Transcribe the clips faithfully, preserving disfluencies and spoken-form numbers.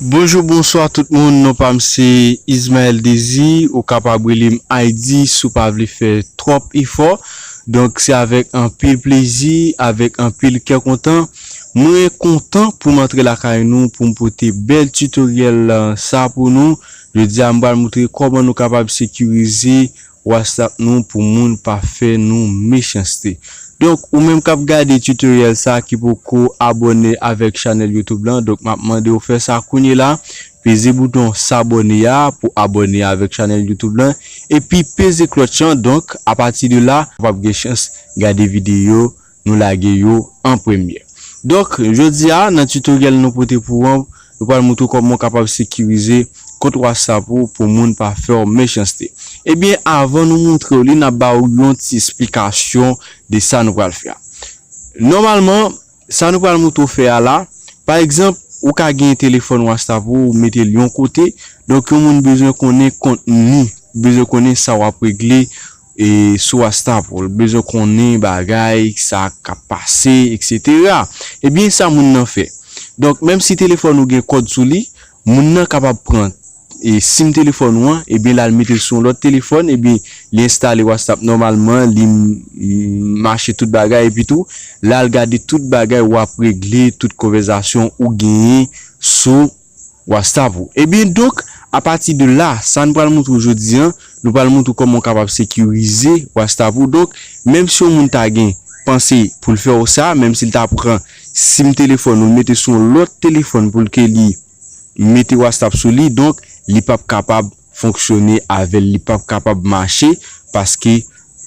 Bonjou, bonswa tout moun, non pa m se Ismaël Désir, ou kapab rele m I D si w pa vle fè twòp efò. Donk se avèk anpil plezi, avèk anpil kè kontan, mwen kontan pou m antre lakay nou pou m pote bèl tutoriel sa pou nou. Jodi a m pral montre kòman nou kapab sekirize WhatsApp nou pou moun pa fè nou mechanste. Donk ou menm k ap gade tutoriel sa ki poko abòne avèk chanèl YouTube lan, donk m ap mande w fè sa kounye la. Peze bouton s'abonner a pou abòne avèk chanèl YouTube lan, epi peze klòch lan. Donk apati de la w ap gen chans gade videyo nou lage yo an premye. Donk jodi a nan tutoriel nou pote pou ou an, nou pral montre w kòman w kapab sekirize kont WhatsApp ou pou moun pa fè w mechanste. Ebyen avan nou montre w li, n ap ba w yon ti esplikasyon de sa nou pral fè a. Nòmalman sa nou pral montre w fè a la, pa egzanp ou ka gen telefòn WhatsApp ou, ou mete l yon kote, donk yon moun bezwen konnen kontni, bezwen konnen sa w ap regle e sou WhatsApp ou, l bezwen konnen bagay sa k ap pase, etsetera. Ebyen sa moun nan fè. Donk menm si telefòn ou gen kòd sou li, moun nan kapab pran e sim telefòn ou an, ebyen l al mete l sou yon lòt telefòn, ebyen li enstale WhatsApp nòmalman, li m- mache tout bagay, epi tou l al gade tout bagay w ap regle, tout konvèsasyon ou genyen sou WhatsApp ou. Ebyen donk apati de la sa n pral montre w jodi an, nou pral montre w kòman w kapab sekirize WhatsApp ou. Donk menm si yon moun ta gen panse pou l fè w sa, menm si l ta pran sim telefòn ou l mete sou yon lòt telefòn pou l ke li mete WhatsApp sou li, donk li p ap kapab fonksyone avè l, li p ap kapab mache, paske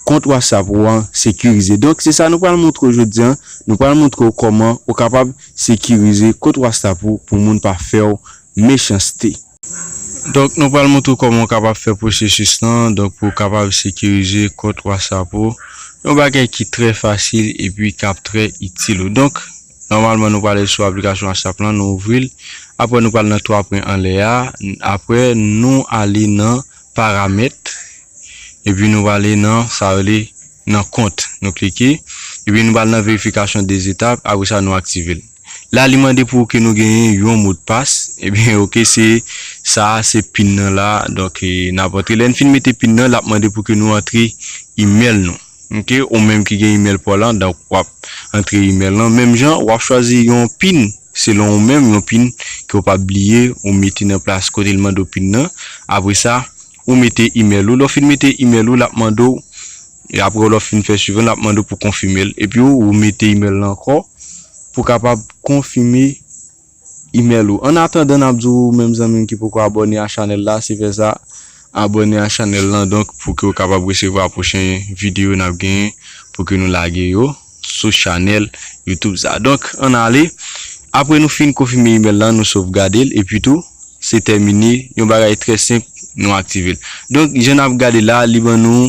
kont WhatsApp ou an sekirize. Donk se sa nou pral montre w jodi an, nou pral montre w kòman ou kapab sekirize kont WhatsApp ou pou moun pa fè w mechanste. Donk nou pral montre w kòman w kapab fè pwosesis lan, donk pou w kapab sekirize kont WhatsApp ou, yon bagay ki trè fasil epi k ap trè itil ou. Donk nòmalman nou prale sou aplikasyon WhatsApp lan, nou ouvri l, apre nou pral nan twa pwen anlè a, apre nou ale nan paramèt, epi nou prale nan sa yo rele nan kont, nou klike, epi nou pral nan verifikasyon de zetap, apre sa nou aktive l. La li mande pou ke nou genyen yon modpas, ebyen oke, se sa, se pin nan la, donk n ap antre. Lè n fin mete pin nan, l ap mande pou ke nou antre imèl nou. Oke, ou menm ki gen imèl pa w lan, donk w ap antre imèl lan. Menm jan, w ap chwazi yon pin selon ou menm, yon pin ke w p ap bliye, ou mete nan plas kote l mande w pin nan. Apre sa, ou mete imèl ou. Lè w fin mete imèl ou, l ap mande w, e apre lè w fin fè swivan, l ap mande w pou konfime l. Epi ou, ou mete imèl lan ankò pou w kapab konfime imèl ou. An atandan, n ap di w menm zanmi m ki poko abòne a chanèl la, se fè sa, abòne a chanèl lan, donk pou ke w kapab resevwa pwochen videyo n ap genyen pou ke nou lage yo sou chanèl YouTube sa. Donk ann ale. Apre nou fin konfime imèl lan, nou sovgade l, epi tou se tèmine, yon bagay trè senp, nou aktive l. Donk jan n ap gade la, li ban nou,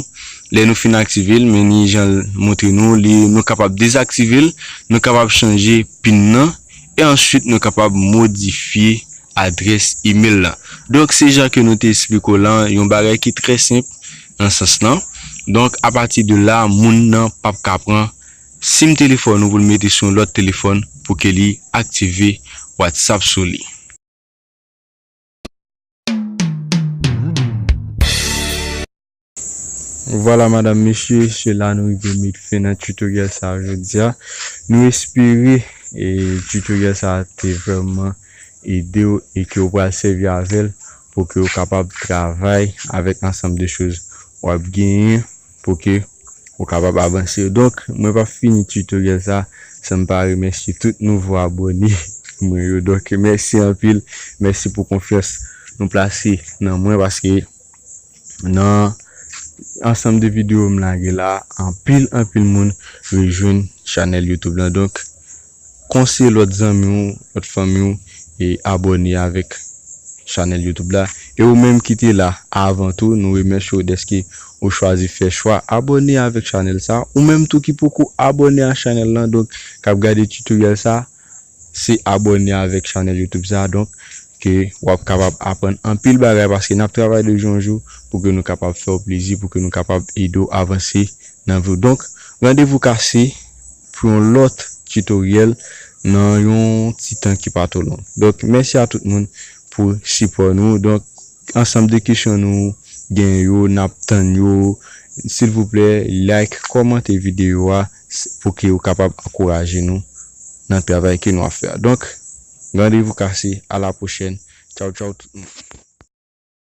lè nou fin aktive l, men ni jan l montre nou li, nou kapab dezaktive l, nou kapab chanje pin nan, e answit nou kapab modifye adrès imèl lan. Donk se jan ke nou te esplike w lan, yon bagay ki trè senp nan sans lan. Donk apati de la, moun nan p ap ka pran sim telefòn ou pou l mete sou yon lòt telefòn pou ke li aktive WhatsApp sou li. Vwala madanm, mesye, se la nou rive met fen nan tutoriel sa a jodi a. Nou espere e tutoriel sa a te vrèman ede w e ke w pral sèvi avè l pou ke w kapab travay avèk ansanm de choz w ap genyen pou ke ou kapab avanse. Donk mwen p ap fini tutoriel sa san m pa remèsye tout nouvo abòne mwen yo. Donk mèsi anpil, mèsi pou konfyans nou plase nan mwen, paske nan ansanm de videyo m lage la, anpil anpil moun rejwenn chanèl YouTube lan. Donk konseye lòt zanmi w, lòt fanmi w e abòne avèk chanèl YouTube la. E ou menm ki te la avan tou, nou remèsye w dèske ou chwazi fè chwa abòne avèk chanèl sa. Ou menm tou ki poko abòne a chanèl lan, donk k ap gade tutoriel sa, se abòne avèk chanèl YouTube sa, donk ke w ap kapab aprann anpil bagay, paske n ap travay de jou an jou pou ke nou kapab fè w plezi, pou ke nou kapab ede w avanse nan vi w. Donk randevou kase pou yon lòt tutoriel nan yon ti tan ki pa twò long. Donk mèsi a tout moun pou sipò nou. Donk, ansanm de kesyon nou gen yo, n ap tann yo. Silvouplè, like, kòmante videyo a s- pou ke yo kapab ankouraje nou nan travay ke nou ap fè a. Donk, randevou kase, a la pwochèn. Tchaw, tchaw tout moun.